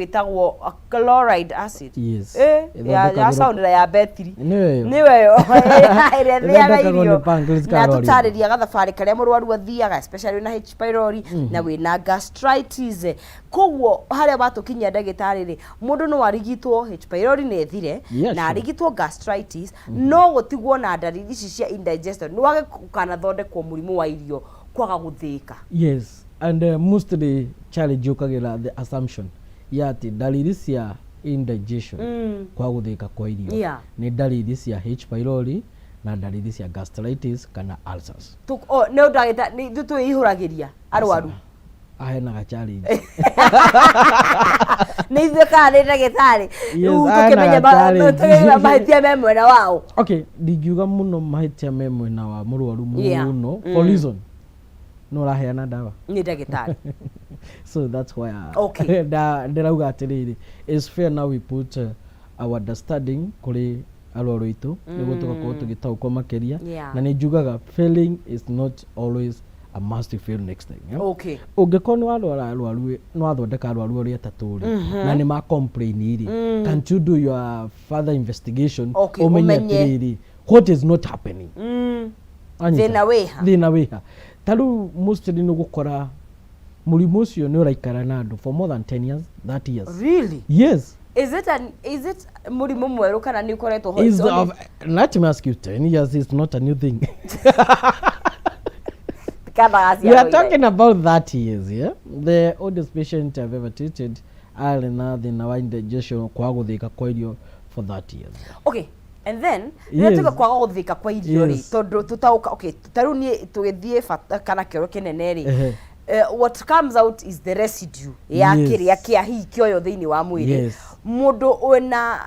Gĩtagwo chloride acid. Yes. Ya Ĩthondekagĩrwo- sound ya betiri. Nĩyo ĩyo. Nĩyo ĩyo ĩrĩa ĩthĩaga Ĩthondekagwo irio nĩ pancreas na kana rwariũngũ. tũtarĩria gathabarĩ karĩa mũrwaru athiaga, especially wĩna H pylori na wĩna gastritis. Koguo harĩa watũkinyia, ndagĩtarĩ rĩ, mũndũ no arigitwo H pylori na ĩthire na arigitwo gastritis, no gũtigwo na ndariri ici cia indigestion, nĩ wage gũkanathondekwo mũrimũ wa irio kwaga gũthĩĩka. Yes, and mostly challenge yũkagĩra the assumption ya atĩ ndariri cia indigestion, kwa gũthĩĩka kwa irio, nĩ ndariri cia H pylori na ndariri cia gastritis kana ulcers. Oh, nĩ ndagĩta nĩ ithuĩ twĩihũragĩria arwaru. Ahenaga challenge. Nĩ ithuĩ kana nĩ ndagĩtarĩ? Yes, Rĩu ahenaga tũkĩmenye challenge. tũkĩmenye mahĩtia me mwena wao. Okay, ndingiuga mũno mahĩtia me mwena wa mũrwaru mũno, for reason no ũraheana ndawa. Nĩ ndagĩtarĩ. So that's why I, ndĩrauga atĩrĩrĩ, it's fair now we put our understanding kũrĩ arwaru aitũ nĩguo tũgakorwo tũgĩtaũkwo makĩria. Na nĩ njugaga failing is not always a must fail next time, yeah? Ũngĩkorwo nĩ warwara arwaru, nĩ wathondeka arwaru arĩa atatũ rĩ, na nĩ ma complain rĩ, can't you do your further investigation ũmenye ũmenye. atĩrĩrĩ, what is not happening? Anyita? Thĩna wĩha? Thĩna wĩha? Ta rĩu mostly nĩ ũgũkora mũrimũ ũcio nĩ ũraikara na andũ for more than 10 years, 30 years. Really? Yes. Is it mũrimũ mwerũ kana nĩ ũkoretwo ho? Is It's only- of, let me ask you, 10 years is not a new thing. Kana We are talking about 30 years, yeah? The oldest patient I've ever treated arĩ na thĩna wa indigestion, kwaga gũthĩka kwa irio, for 30 years. Okay, and then rĩrĩa tuge kwaga gũthĩka kwa irio rĩ, tondũ tũtaũka, okay, ta rĩu niĩ tũgĩthiĩ bata kana kĩoro kĩnene rĩ, what comes out is the residue ya kĩrĩa kĩa hihi kĩoyo thĩinĩ wa mwĩrĩ. Mũndũ wĩna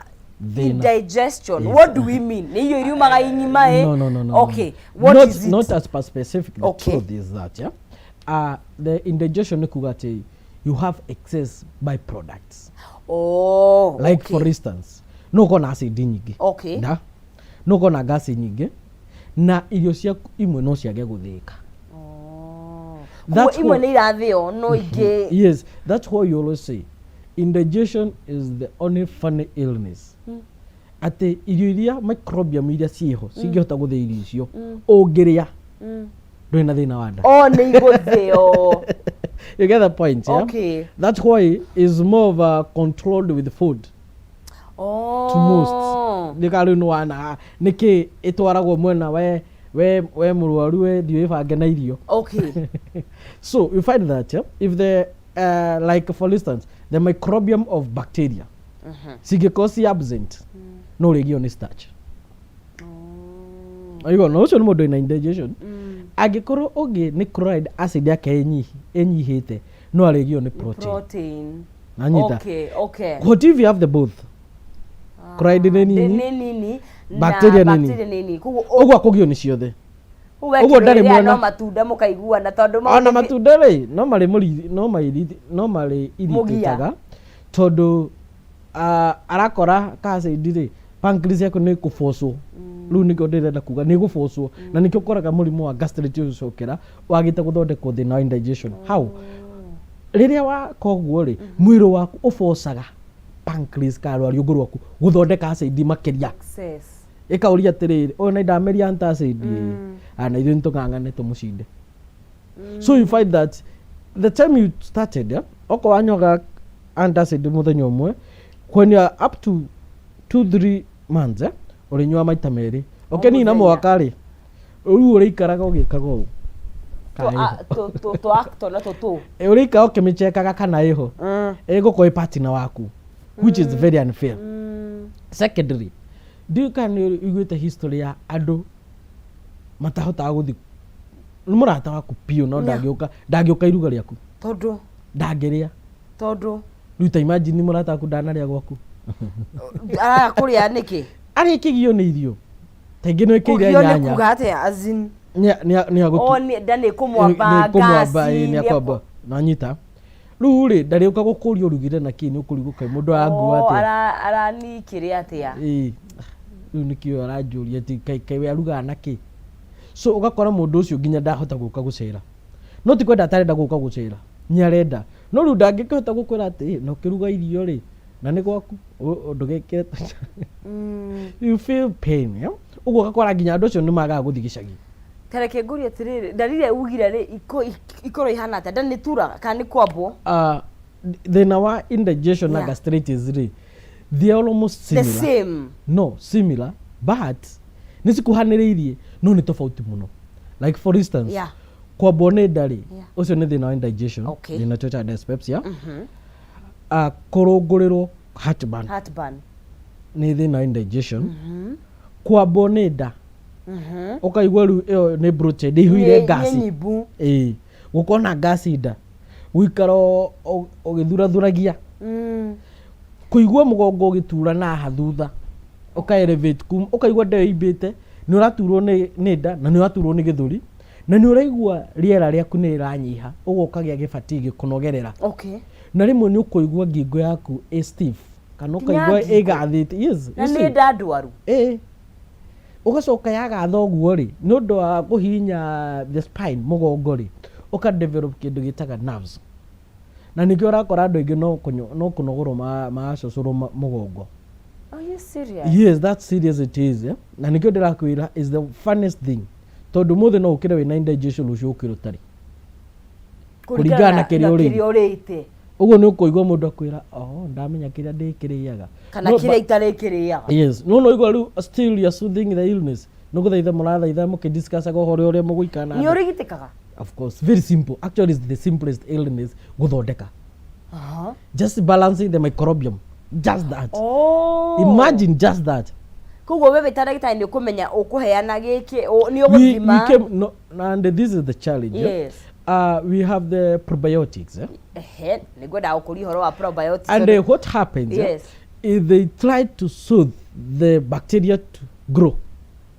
Thĩna. indigestion, what do we mean? Nĩ irio iriumaga ing'ima ĩ? No. Okay, what not, is it? Not as per specific. The truth is that, yeah, the indigestion nĩ kuga atĩ you have excess byproducts. Like, for instance, no ũkorwo na acid nyingĩ nda, no ũkorwo na gas nyingĩ, na irio ciaku imwe no ciage gũthĩĩka. Oh. That's Koguo imwe what- nĩ irathĩo no ingĩ. Yes, that's why you always say indigestion is the only funny illness, atĩ irio iria microbiome iria ciĩho cingĩhota gũthĩa irio icio, ũngĩrĩa ndũrĩ na thĩna wa nda. Oh, nĩ igũthĩo. You get the point, yeah? Okay. That's why is more of a controlled with food to most. Nĩ rĩu nĩ wana nĩkĩ ĩtwaragwo mwena we mũrwaru, we thiĩ wĩbange na irio. So you find that, yeah, if the like, for instance, the microbiome of bacteria cingĩkorwo ci absent, no ũrĩgio nĩ starch. Aigua, na ũcio nĩ mũndũ wĩna indigestion. Angĩkorwo ũngĩ nĩ chloride acid yake ĩnyihĩte, no arĩgio nĩ protein. Protein. Nanyita? Okay. What if you have the both? Chloride nĩ nini, nĩ nini na bacteria nĩ nini. Bacteria nĩ nini, koguo Ũguo akũgio nĩ ciothe. Ũguo Ũguo ndarĩ mwena mwena. no matunda mũkaiguana tondũ Ona matunda rĩ, no marĩ mũri no marĩ no marĩ Mũgia. irritĩtaga tondũ arakora ka acid rĩ, pancreas yaku nĩ kũbocwo. Rĩu nĩkĩo ndĩrenda kuga nĩ gũbocwo, na nĩkĩo ũkoraga mũrimũ wa gastritis ũcokera wagĩte gũthondekwo thĩna wa indigestion. How rĩrĩa waka ũguo rĩ, mwĩrĩ waku ũbocaga pancreas ka rwariũngũ rwaku gũthondeka acid makĩria. Excess. Ĩkauria atĩrĩrĩ, ũyũ nĩ ndameria antacid, na ithuĩ nĩtũng'ang'ane tũmũcinde. So you find that the time you started, yeah, okorwo wanyuaga antacid mũthenya ũmwe, when you are up to 2-3 months, eh, ũrĩnyua maita merĩ. Ũkĩnina mũthenya. Mwaka rĩ, rĩu ũrĩikaraga ũgĩkaga ũũ. Kana ĩho. Tũ acto na tũtũ. Ũrĩikara ũkĩmĩchekaga kana ĩho, ĩgũkorwo ĩ partner waku, which is very unfair. Secondary, ndiũĩ kana nĩ ũiguĩte history ya andũ matahotaga gũthi nĩ mũrata waku biũ, no ndangĩũka iruga rĩaku. Tondũ? Ndangĩrĩa. Tondũ? Rĩu ta imagine mũrata waku ndanarĩa gwaku. Araga kũrĩa nĩkĩ? Arĩkĩgio nĩ irio, ta ingĩ nĩ wĩkĩire Kũgio nĩ nyanya. kuga atĩa, as in? Nĩ O nĩ nda nĩ kũmwamba. Nĩ kũmwamba. Ngasi. Ĩ, nĩ akwamba nanyita rĩu rĩ, ndarĩũka gũkũria ũrugire na kĩ, nĩ ũkũrigwo kaĩ mũndũ arangua Oh, atĩa. Aranikĩrĩ atĩa? Ĩĩ, rĩu nĩkĩo aranjũria atĩ kaĩ we arugaga na kĩ. So ũgakora mũndũ ũcio nginya ndahota gũka gũcera, no ti kwenda atarenda gũka gũcera, nĩ arenda, No rĩu ndangĩkĩhota gũkwĩra atĩ na ũkĩruga irio rĩ, na nĩ gwaku ndũgekĩre. You feel pain, yeah? Ũguo ũgakora nginya andũ acio nĩ magaga gũthiĩ gĩcagi. Tareke ngũrie atĩrĩrĩ, ndariri ĩrĩa ugire rĩ, ikorwo ihana atĩa? Nda nĩ turaga kana nĩ kwambwo? Thĩna wa indigestion na gastritis rĩ, they are almost the similar. Same. No similar, but nĩ cikuhanĩrĩirie no nĩ tofauti mũno. Like for instance, kwambwo nĩ nda rĩ, ũcio nĩ thĩna wa indigestion, thĩna twĩtaga dyspepsia. Kũrũngũrĩrwo, heartburn, heartburn, nĩ thĩna wa indigestion. Kwambwo nĩ nda, ũkaigua rĩu ĩyo nĩ bloated, ĩihũire Nĩ ngasi. nyimbu. Ĩĩ, gũkorwo na ngasi nda, gũikara ũgĩthurathuragia, kũigua mũgongo ũgĩtura na haha thutha, ũka elevate ũkaigua nda ĩyo ĩimbĩte, nĩ ũraturwo nĩ nda na nĩ ũraturwo nĩ gĩthũri na nĩ ũraigua rĩera rĩaku nĩ rĩranyiha, ũguo ũkagĩa gĩbati gĩkũnogerera. Na rĩmwe nĩ ũkũigua ngingo yaku ĩ stiff kana Nginya ũkaigua ngingo? ĩgathĩte, yes. Na You see? Nĩ nda ndwaru. Ĩĩ, ũgacoka yagatha ũguo rĩ, nĩ ũndũ wa kũhihinya the spine, mũgongo rĩ, ũka develop kĩndũ gĩtaga nerves, na nĩkĩo ũrakora andũ aingĩ no kũnogorwo maracũcũrwo mũgongo. Are you serious? Yes, that's serious it is, yeah? Na nĩkĩo ndĩrakwĩra is the funniest thing, tondũ mũthĩ no ũkĩre wĩna indigestion, rũciũ ũkĩre ũtarĩ, kũringana na kĩrĩa ũrĩte. Kĩrĩa ũrĩte. Ũguo nĩ ũkũigua mũndũ akwĩra, "Oh, ndamenya kĩrĩa ndĩkĩrĩaga." Kana No, kĩrĩa itarĩkĩrĩaga. Yes, no igua rĩu still you are soothing the illness, nĩ gũthaitha mũrathaitha mũkĩdiscussaga ũhoro ũrĩa mũgũikara na Nĩ andũ. ũrigitĩkaga? Of course, very simple actually, is the simplest illness gũthondeka. Just balancing the microbiome, just that. Imagine just that. Koguo we wĩ ta ndagĩtarĩ nĩ ũkũmenya ũkũheana gĩkĩ, nĩ We ũgũthima. came, no, and this is the challenge, eh? We have the probiotics, eh? Ehe, nĩ ngwendaga gũkũria ũhoro wa probiotics. And what happens, eh, is they try to soothe the bacteria to grow,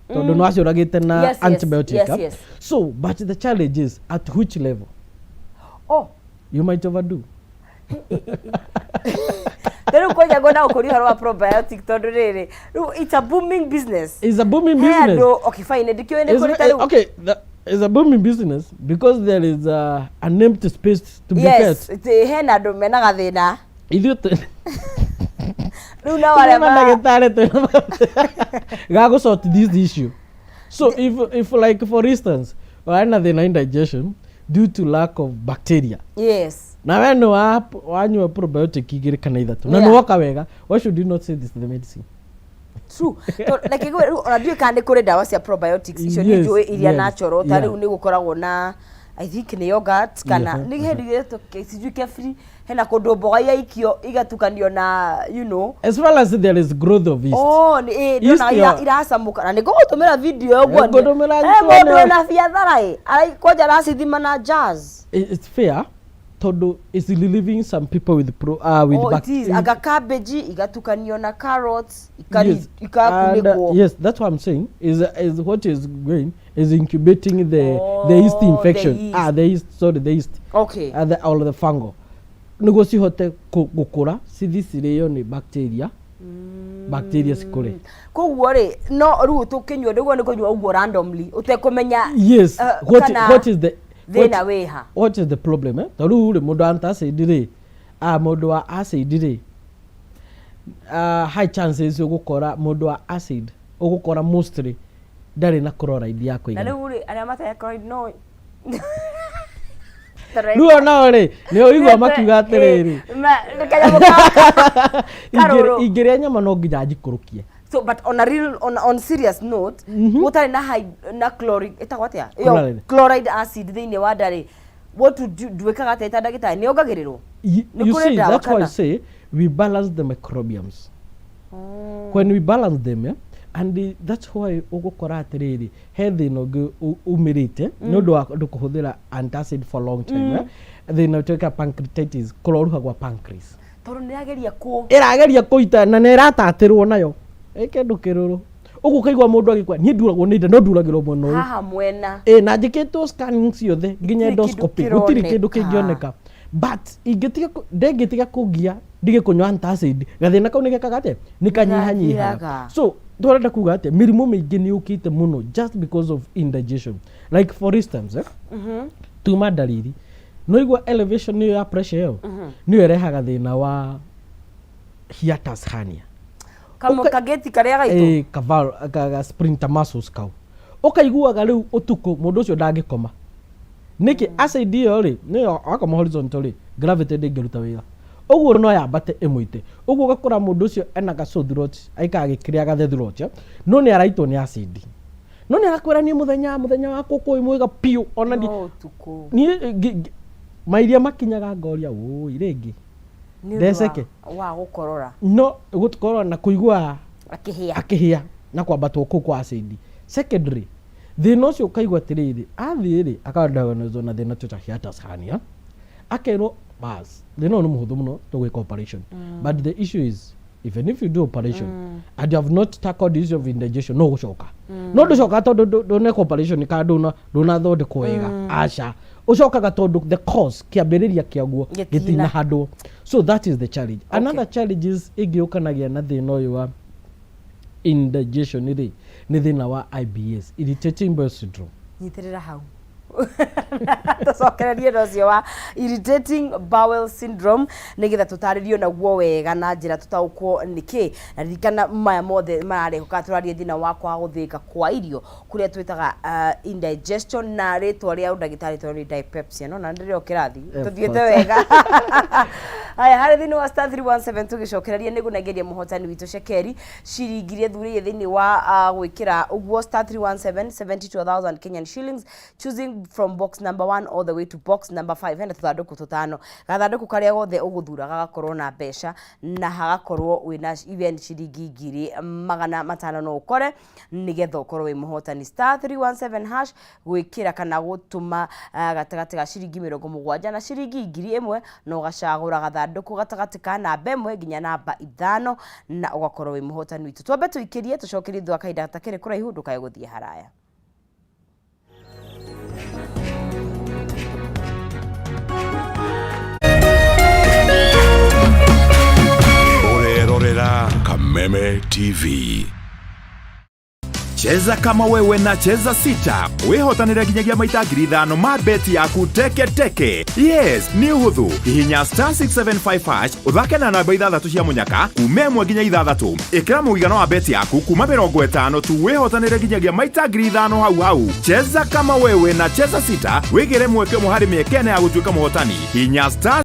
tondũ nĩ waciũragĩte na antibiotic, eh? So but the challenge is at which level you might overdo. Rĩu kwanja ngwenda gũkũria ũhoro wa probiotic, tondũ rĩrĩ, rĩu it's a booming business. It's a booming He business. andũ, okay, fine, ndikĩũĩ nĩ kũrĩ ta rĩu. Okay, it's a booming business because there is an empty space to be felt. Hena andũ mena gathĩna. Ithuĩ Rĩu nao arĩa mandagĩtarĩ twĩna ga gũ sort this issue. So if like for instance warĩ na thĩna indigestion due to lack of bacteria, na we nĩ wanyua probiotic igĩrĩ kana ithatũ na nĩ woka wega, why should you not say this is the medicine? True. Reke ngwĩre rĩu, ona ndiũĩ kana nĩ kũrĩ ndawa cia probiotics icio nĩ njũĩ iria natural, ta rĩu nĩ gũkoragwo na, I think nĩ yogurt kana nĩ hĩndĩ ĩretwo sijui kefri, hena kũndũ mboga igaikio igatukanio na. As well as there is growth of yeast. Oh, nĩ ĩ ndĩrona iracamũka na nĩ ngũgũtũmĩra video ĩyo nguonie. Ngũtũmĩra Eh, tuone. mũndũ wĩna biathara ĩ kwanja aracithima na jars. It's fair tondũ it's relieving some people with Oh, it is. Anga cabbage igatukanio na carrots ikari Yes. And, ikakunĩkwo. yes, that's what I'm saying. Is what is going is incubating the yeast Oh, the infection. yeast. Ah, the yeast. Sorry, the yeast. All the fungal. Niguo cihote gũkũra cithi cirĩo nĩ bacteria, bacteria cikũre. Koguo rĩ, no rĩu tũkĩnyua nĩguo nĩ kũnyua ũguo randomly ũtekũmenya Yes. Kana What is the thĩna wĩha? What is the problem, eh? Ta rĩu rĩ, mũndũ wa antacid rĩ, ah, mũndũ wa acid rĩ, high chances ũgũkora mũndũ wa acid, ũgũkora mostly ndarĩ na chloride ya Na kũigana. rĩu rĩ, arĩa matarĩ chloride no Rĩu onao rĩ, nĩ ũigua makiuga atĩrĩrĩ, kanyamũ karũrũ. Ingĩrĩa nyama no nginya njikũrũkie. So but on a real on serious note, gũtarĩ na high, na chloride, ĩtagwo atĩa ĩyo? Chloride. Chloride acid thĩinĩ wa nda rĩ, what would you, ndwĩkaga atĩa ta ndagĩtarĩ? Nĩ yongagĩrĩrwo? Nĩ You kũrĩ see, ndawa that's why I kana? say we balance the microbiomes. When we balance them, eh, and that's why ũgũkora atĩrĩrĩ, he thĩna ũngĩ umĩrĩte nĩ ũndũ wa andũ kũhũthĩra antacid for long time, eh? Thĩna ũtuĩka pancreatitis, kũroruha gwa pancreas. Tondũ nĩ ĩrageria kũ Ĩrageria kũita na nĩ ĩratatĩrwo nayo ĩ kĩndũ kĩrũrũ ũguo, ũkaigua mũndũ agĩkua, "Niĩ nduragwo nĩ nda no nduragĩrwo mwena ũyũ." Haha mwena. Ĩ, na njĩkĩtwo scanning ciothe nginya Gũtirĩ kĩndũ endoscopy, gũtirĩ kĩndũ kĩroneka. kĩngĩoneka, but ingĩtiga ndĩngĩtiga kũngia ndige kũnyua antacid, gathĩna kau nĩ gekaga atĩa? Nĩ kanyihanyihaga. Gathiraga. So tũrenda kuga atĩa? Mĩrimũ mĩingĩ nĩ yũkĩte mũno just because of indigestion. Like for instance, eh, tuma ndariri No igua elevation ĩyo ya pressure ĩyo nĩyo ĩrehaga thĩna wa hiatus hernia. Kageti karĩa gaitũ. Ĩ, ka sprinter muscles kau ũkaiguaga rĩu ũtukũ mũndũ ũcio ndangĩkoma. Nĩkĩ? Acid ĩyo rĩ, nĩyo wakoma horizontal rĩ, gravity ndĩngĩruta wĩra, ũguo no yambate ĩmũite. Ũguo ũgakora mũndũ ũcio ena ga sore throat, aikara agĩkĩrĩaga the throat, no nĩ araitwo nĩ acid, no nĩ arakwĩra, niĩ mũthenya wakwa ũkũĩ mwega biũ ona No ũtukũ. Niĩ mairia makinyaga ngoria ũi rĩngĩ. Nĩ ũndũ Ndeceke. wa gũkorora. No gũkorora na kũigua akĩhĩa. Akĩhĩa na kwambatwo kũu kwa acid. Secondary thĩna ũcio ũkaigua atĩrĩrĩ, athiĩ rĩ, akadiagnoswo na thĩna twĩta hiatus hernia, akerwo bas thĩna ũyũ nĩ mũhũthũ mũno, tũgwĩka operation. But the issue is, even if you do operation and you have not tackled the issue of indigestion, no gũcoka, no ndũcokaga tondũ ndũneka operation kana ndũnathondekwo wega. Aca, ũcokaga tondũ the cause, kĩambĩrĩria kĩaguo gĩtina. Gĩtinahandwo. So that is the challenge. Another challenge is ĩngĩ yũkanagia na thĩna ũyũ wa indigestion rĩ, nĩ thĩna wa IBS, irritating bowel syndrome. Nyitĩrĩra hau, tũcokererie na ũcio wa irritating bowel syndrome, nĩgetha tũtarĩrio naguo wega na njĩra tũtaũkwo nĩkĩ. Na ririkana maya mothe mararehwo kana tũraria thĩna wa kwaga gũthĩĩka kwa irio kũrĩa twĩtaga indigestion, na rĩtwa rĩa ũndagĩtarĩ tondũ nĩ dyspepsia. No na ndĩrĩ o kĩrathi Of tũthiĩte course. Wega. Haya, harĩ thĩinĩ wa *317 tũgĩcokereria nĩ ngũnengeria mũhotani witũ cekeri ciringi iria thurĩire thĩinĩ wa gwĩkĩra ũguo *317 72,000 Kenyan shillings, choosing from box number 1 all the way to box number 5. Hena tũthandũkũ tũtano, gathandũkũ karĩa gothe ũgũthura gagakorwo na mbeca na hagakorwo wĩna even ciringi 500,000 no ũkore, nĩgetha ũkorwo wĩ mũhotani. *317# gwĩkĩra kana gũtũma gatagatĩ ga ciringi 70 na ciringi 1,000, na ũgacagũra gathandũkũ gatagatĩ ka namba 1 nginya namba 5, na ũgakorwo wĩ mũhotani witũ. Twambe tũikĩrie, tũcokerie thutha wa kahinda gatakĩrĩ kũraihu. Ndũkae gũthiĩ haraya. Ũrerorera Kameme TV. Cheza kama wewe na Cheza Sita wĩhotanĩre nginyagia maita 5,000 ma beti yaku teke teke. Yes, nĩ ũhũthũ. Hihinya *675# ũthake na namba ithathatũ cia mũnyaka kuma 1 nginya 6. Ĩkĩra mũigana wa beti yaku kuma 50 tu, wĩhotanĩre nginyagia maita 5,000 hau hau. Cheza kama wewe na Cheza Sita, wĩgĩre mweke ũmwe harĩ mĩeke ĩna ya gũtuĩka mũhotani. Hihinya star